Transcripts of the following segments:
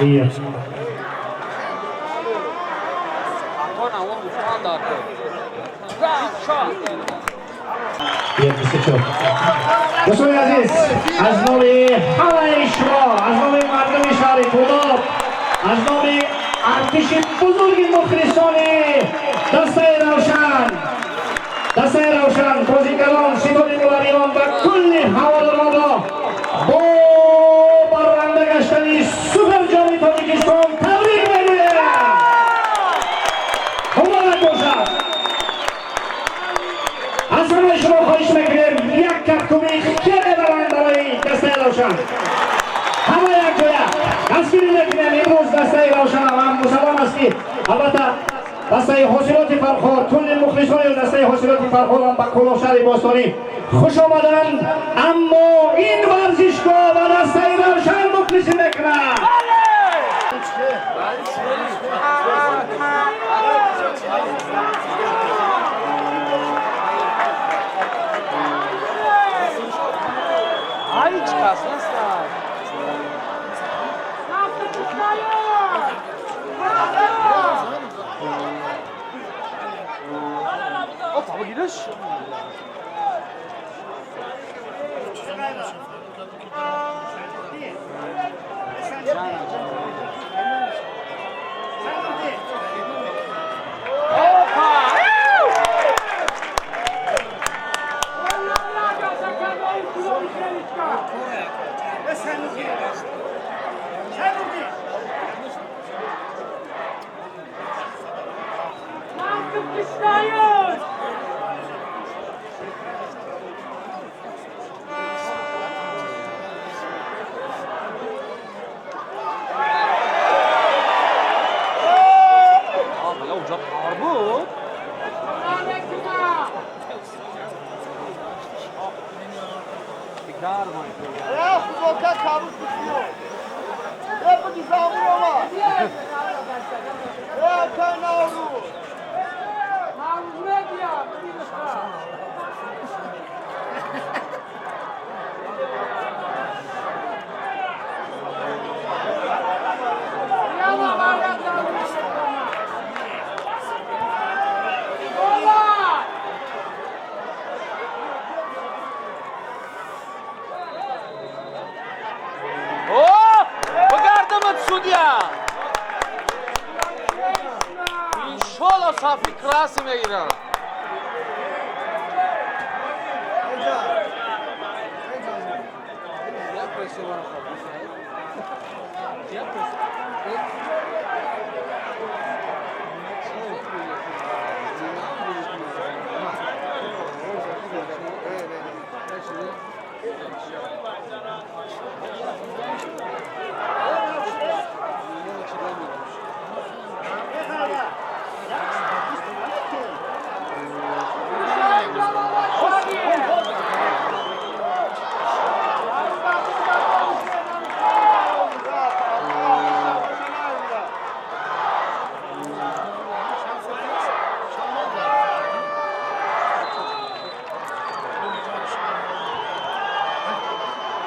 Iya. Як 24. Дӯстони азиз, аз номи ҳамаи шумо, аз номи мардуми шаҳри Кӯлоб, аз номи артиши бузурги мухлисони дастаи Равшан, дастаи Равшан, бозигарон, ситоди мураббиён ва кулли ҳаводоронро бо барранда гаштани Суперҷоми Тоҷикистон табрик мегӯем. Муборак бошад! Аз ҳамаи шумо хоҳиш мекунем, як кафкӯбии хеле баланд барои дастаи Равшан. Ҳама якҷоя дастгирӣ мекунем имрӯз дастаи Равшан. Ҳам мусаллам аст, ки албатта дастаи Ҳосилоти Фархор, кулли мухлисони дастаи Ҳосилоти Фархорам ба Кӯлоб, шаҳри бостонӣ, хуш омаданд, аммо ин варзишгоҳ ба дастаи Равшан мухлисӣ мекунад. Ҳеҷ кас нестанд. Опа, бигириш. Опа! Я уҷа қар буд. Гарм. Ya футболка kabus tutuyor. Ya bu dizamur ama. Ya kanavru. О, бигардамад судья. Иншолло, сафи красный мегирам.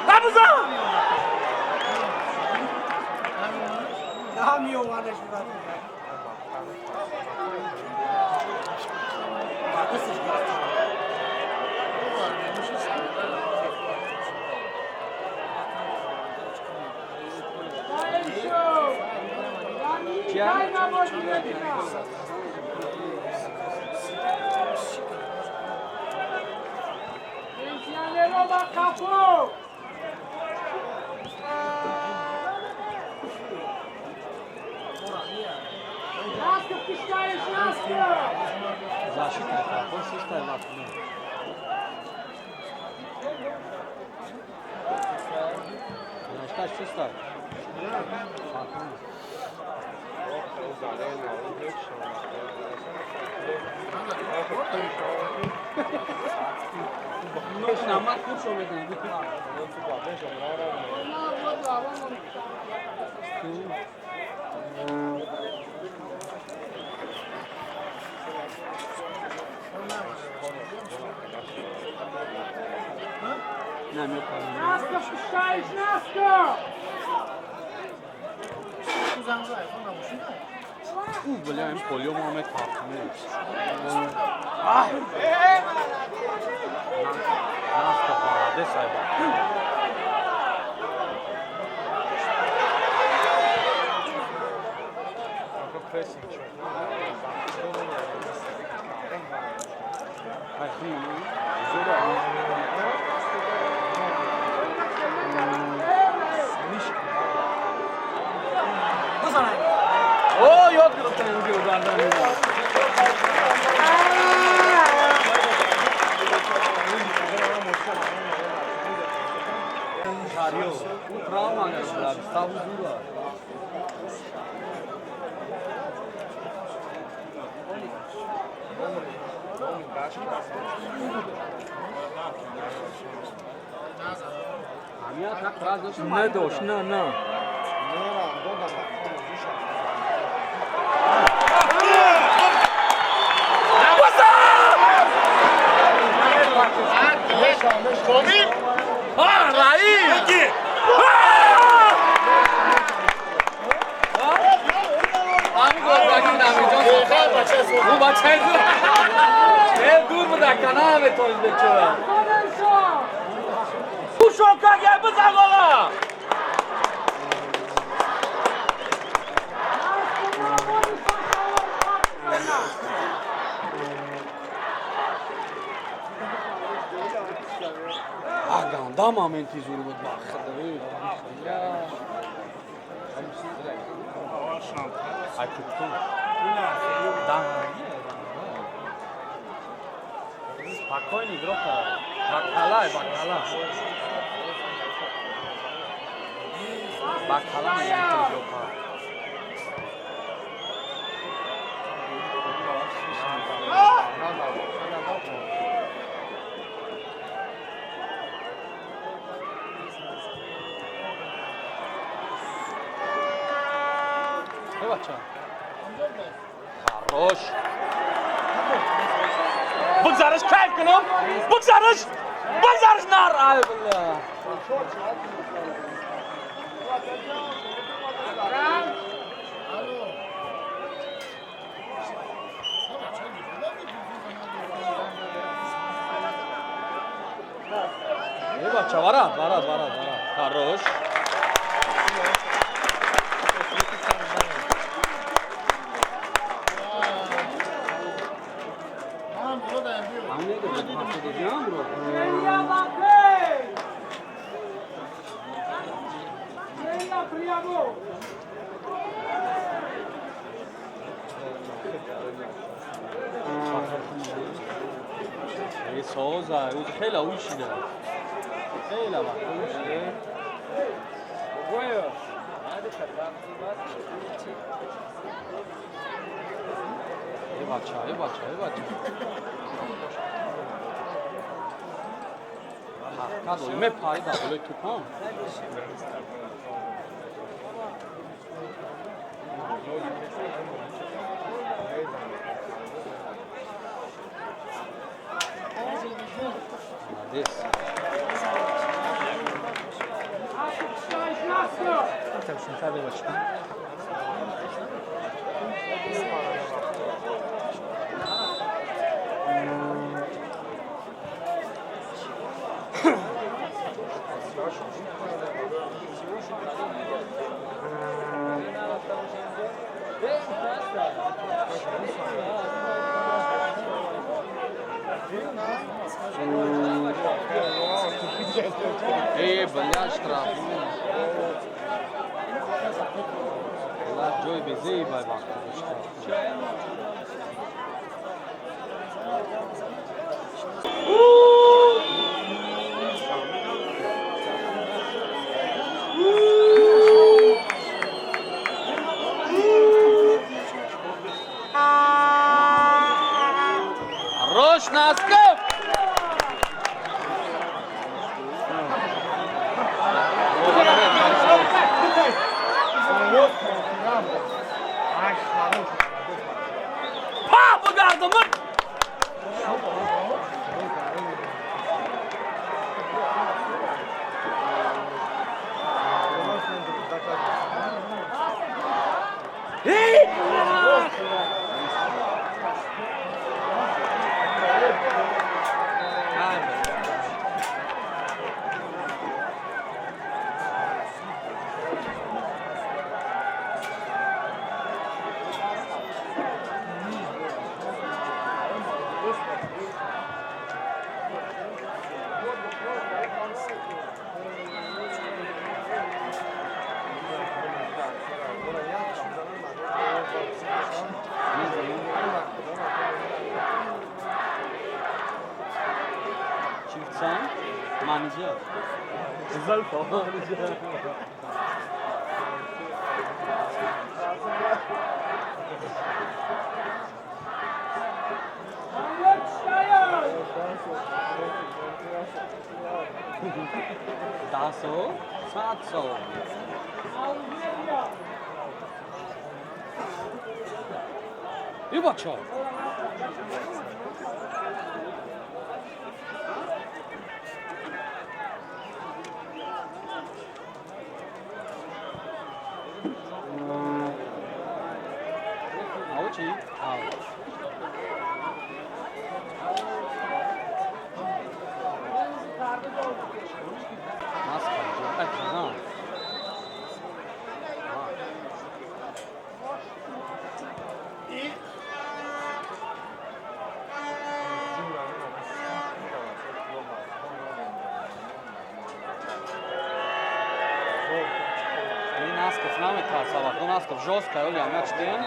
Набизан! Защита Фархор шуштай вақт. Защита шустай. Намак куршо медонам. Бля, им полио мамет пахне. Наска молодец, айба. О, ёд гирифтан инҷо гардан. У травма гирифта, ставу зура. Надошт, на, на. Ганда моменти зур буд бахт. Спокойно игрок. Бакала, бакала. Бакала игрок. Бача. Хорош. Бигзариш кайф кунам. Бигзариш. Бигзариш нар. Ай билла. Эй бача, варад, варад, варад, варад. Хорош. خیلی اوشیده خیلی وقت اوشیده ای بچه ای بچه ای بچه حرکت داری میپری در بالای توپان Молодец. Эй, бля, штраф. Бля, ҷой безей бай вақт штраф. Хорош, Насков! Манижа. Зулфо Манижа. 1000, 700. И бачо. Аучи. Ау. Насков жестко, Илья, мяч ден.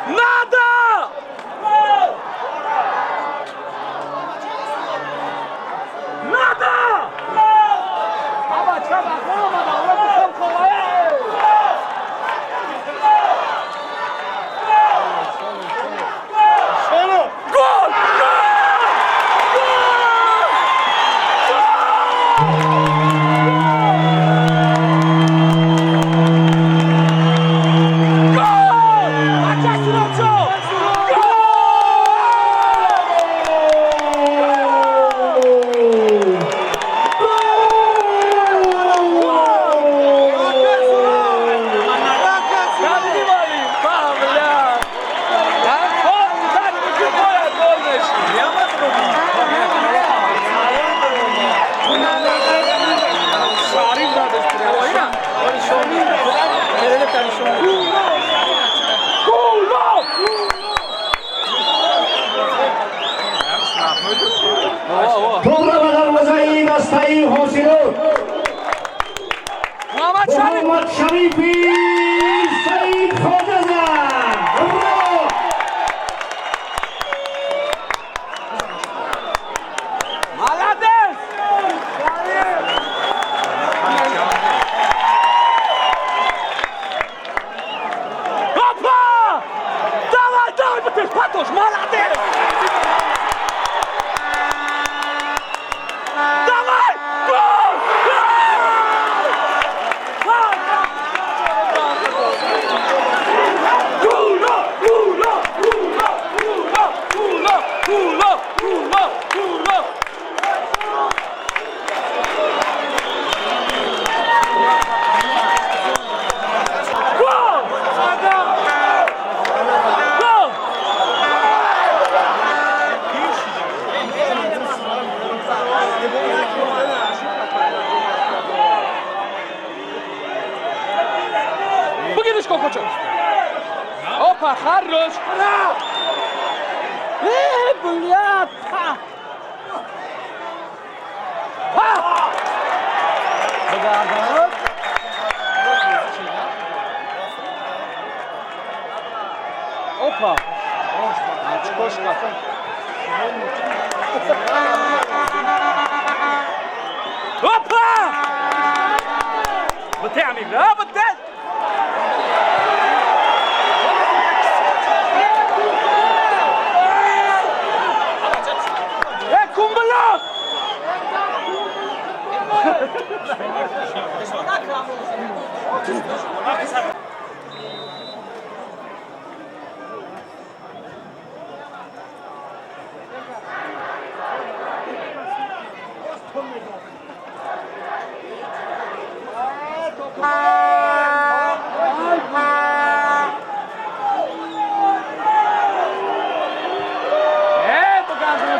Надо! Кочо. Опа, хорош. Блядь. Опа. Очкошка. Опа! بتعمل ها بتعمل يا كومبلا.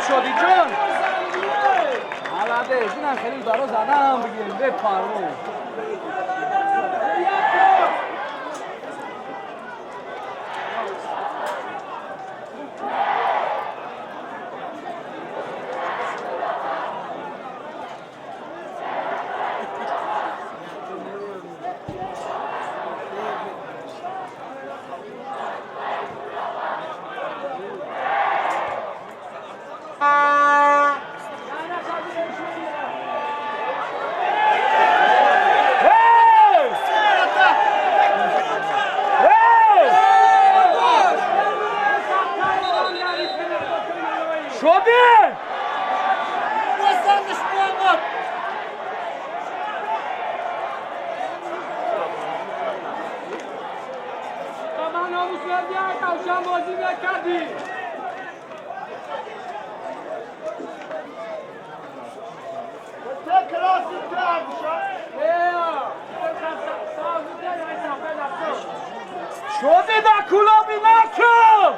شدی جون молодец. Инам хеле ударо задам бигирем бепарво. شده در کلابی نکن.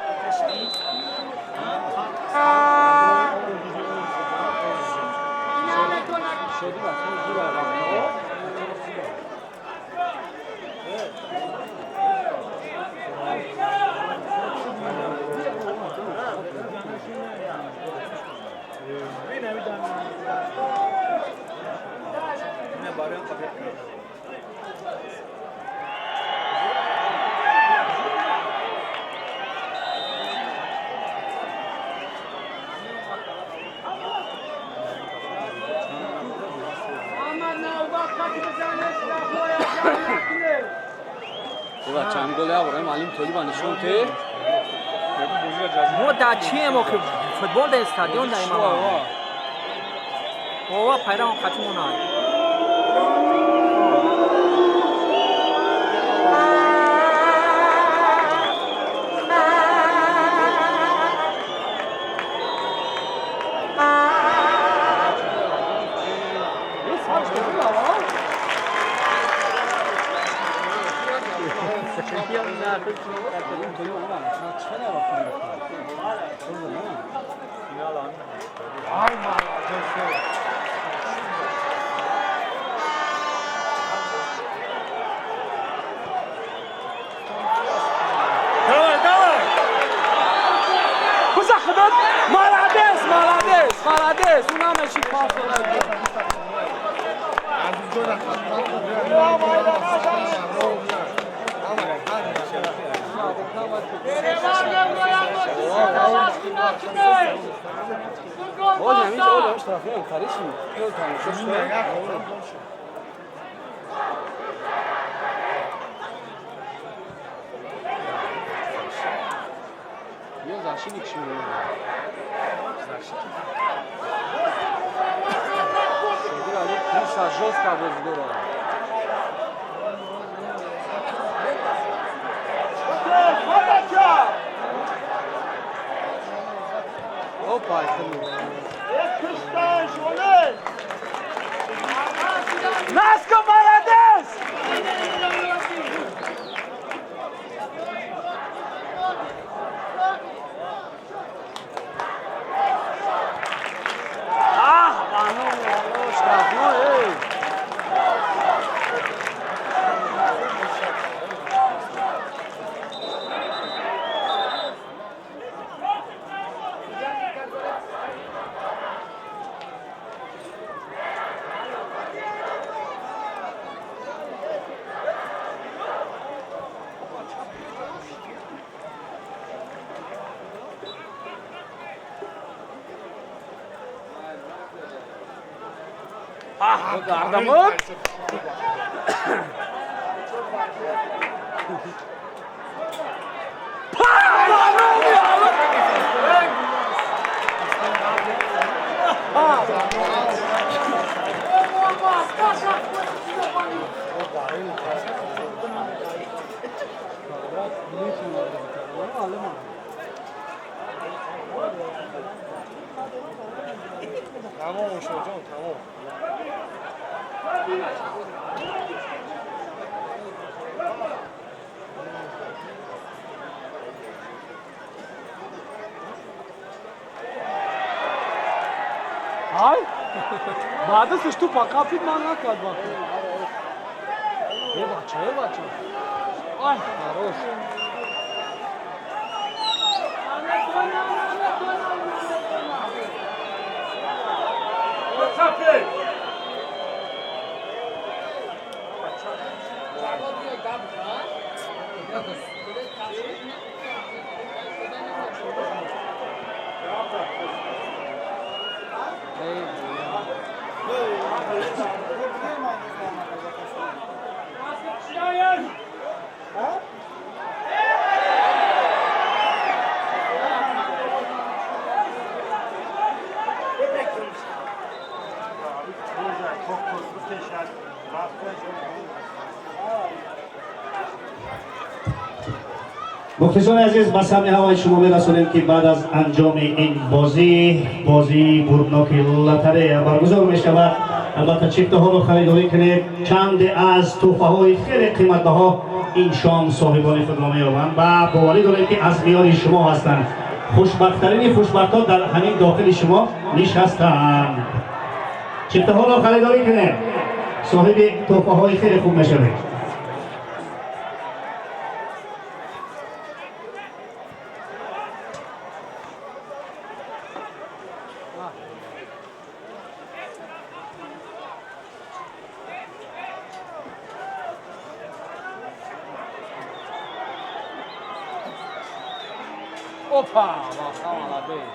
Чанд гол яварем алим толиба нишон те. Мо дар чием охи футбол дар стадион дар имам. Ова пайрам хатмона. Молодец, молодец, молодец. Унамеши пас. Жестко здорово. Опа, Наско, молодец! Ах, ну, штрафной, эй! Гардамуд. تمام شد جان تمام. های بعد از تو پاکا فیت مان نکرد با. یه بچه یه بچه. آی خروش. мухлисони азиз, ба самъи ҳавои шумо мерасонем, ки баъд аз анҷоми ин бозӣ, бозии бурдноки лотарея баргузор мешавад. Албатта, чифтаҳоро харидорӣ кунед, чанде аз тӯҳфаҳои хеле қиматбаҳо ин шом соҳибони худро меёбанд ва боварӣ дорем, ки аз миёни шумо ҳастанд. Хушбахттарини хушбахтҳо дар ҳамин дохили шумо нишастаанд. Чифтаҳоро харидорӣ кунед, соҳиби тӯҳфаҳои хеле хуб мешавед. Опа, баха молодец.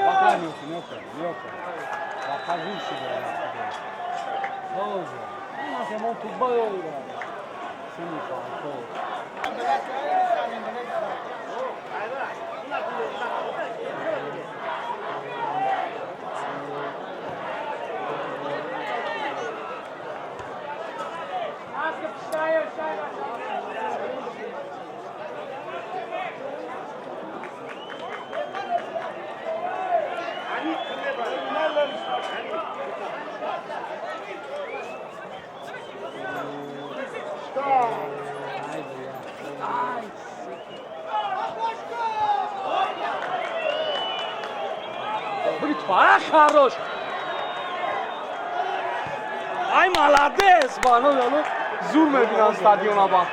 Баха миёка, миёка. Баха зур шуда. Тоже. У нас ему тут бой. Хорош! Ай, молодец! Бано, бано, зур мебинам стадиона бахт.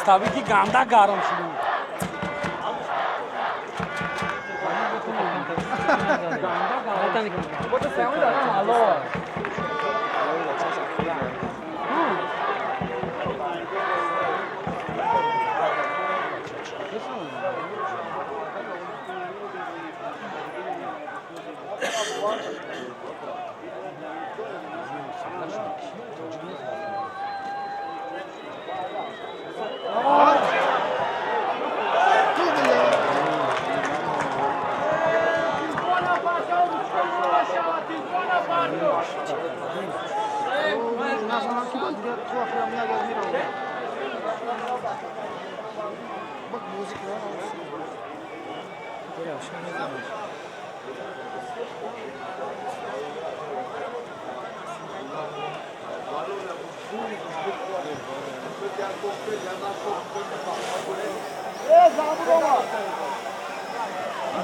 Tabii ki ganda garam şunu. Ganda garam. Bu da sen de alo. Назанам ки бад дигар ту охирам як мирам. Бак бозӣ кунам.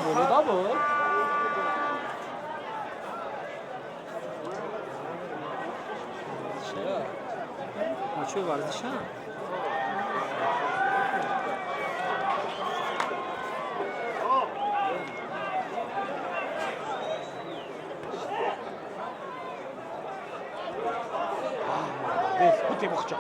Болода буд? Бачаҳои варзишанд. Бути бухча.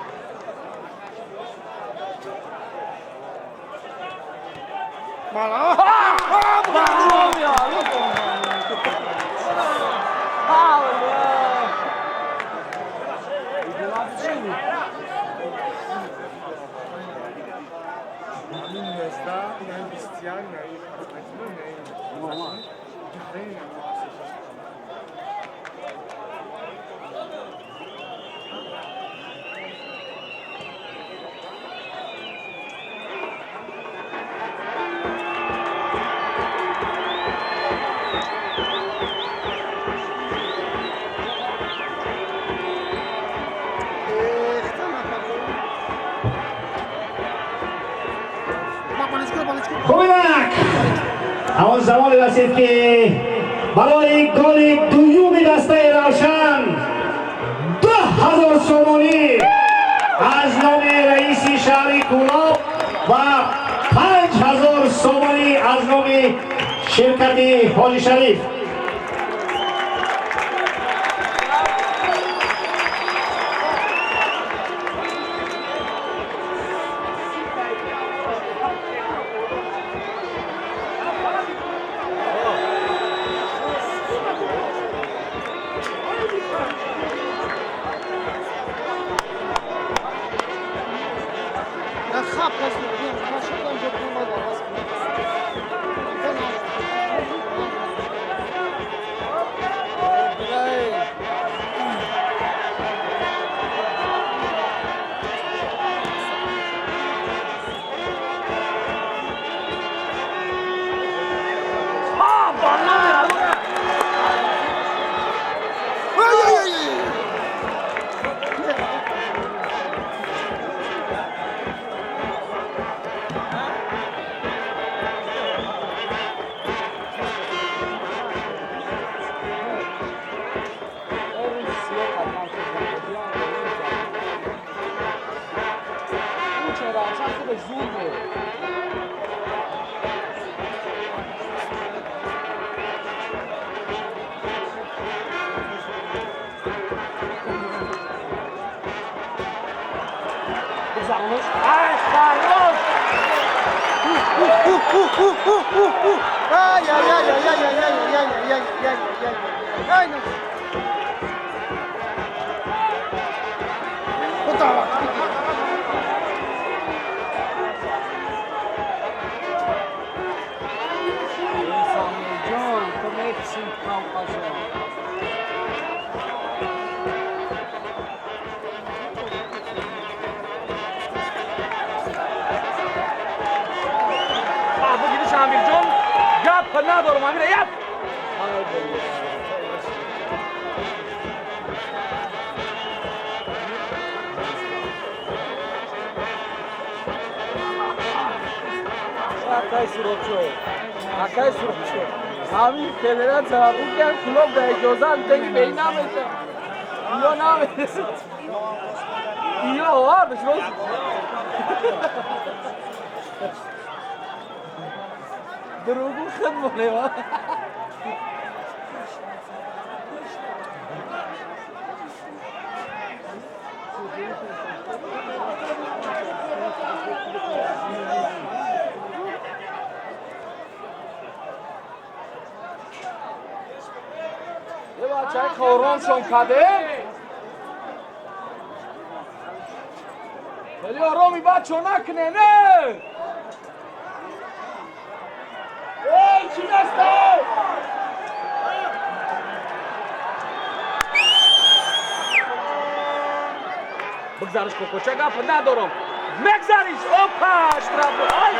Хубинак, ҳамон замоне расид, ки барои голи дуюми дастаи Равшан 2000 сомонӣ аз номи раиси шаҳри Кӯлоб ва 5000 сомонӣ аз номи ширкати Ҳоҷи Шариф. Ay, ay, ay, ay, ay, ay, ay, ay, ay, ay, ay, ay, ay, no. Ҷон, ту мекушим қавқашон. Бигири, Шамилҷон, гап надорам, амира яп. Акай Суробшо, акай Суробшо, ҳамин федератсия укам клуб да иҷоза теги беи намеша, ё намересад, ё овардаш рост. Дурӯғу худ монева. Бачаи хоромшон каде, вале ороми бачо накне, не. Эй, чӣ даста? Бигзариш, кокоча, гап надорам. Мегзариш, опа, штраф. Ай!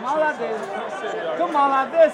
Молодец. Ты молодец.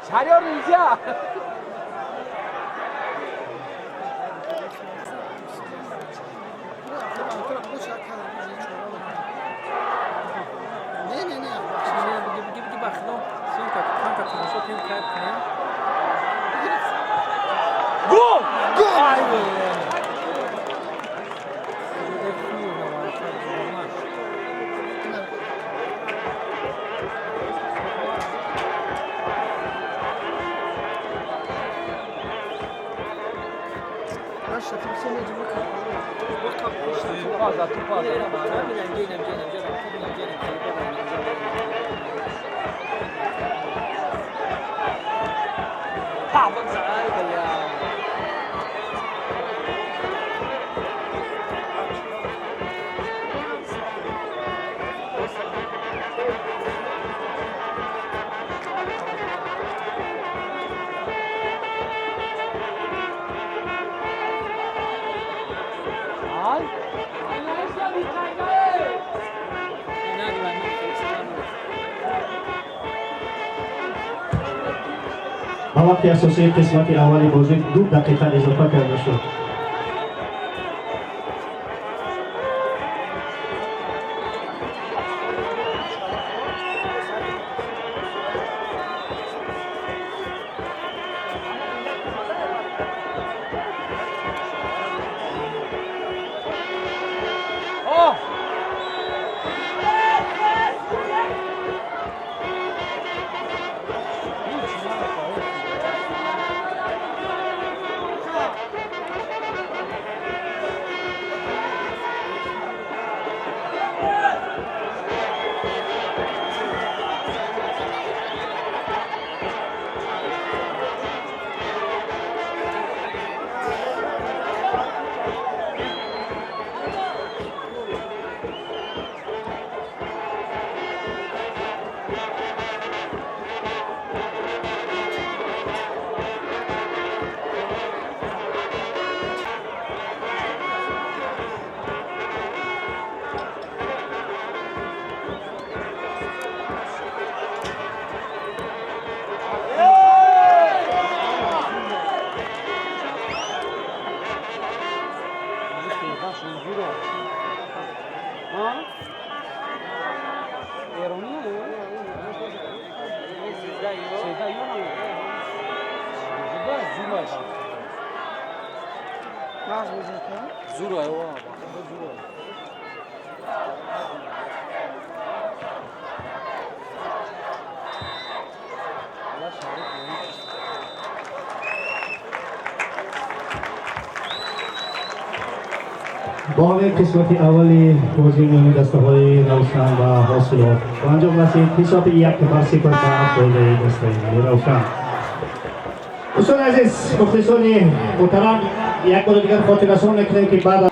Шариёр нельзя. Гол! Ба вақти асосии қисмати аввали бозӣ 2 дақиқа изофа карда шуд. Нағз бозӣ мекунад. Зур ай, ова, зур ай. Бо ҳамин қисмати аввали бозии миёни дастаҳои Равшан ва Ҳосилот ба анҷом расид. Ҳисоби 1-0 ба фоидаи дастаи Равшан. Дӯстони азиз, мухлисони муҳтарам, як бори дигар хотиррасон мекунем, ки баъд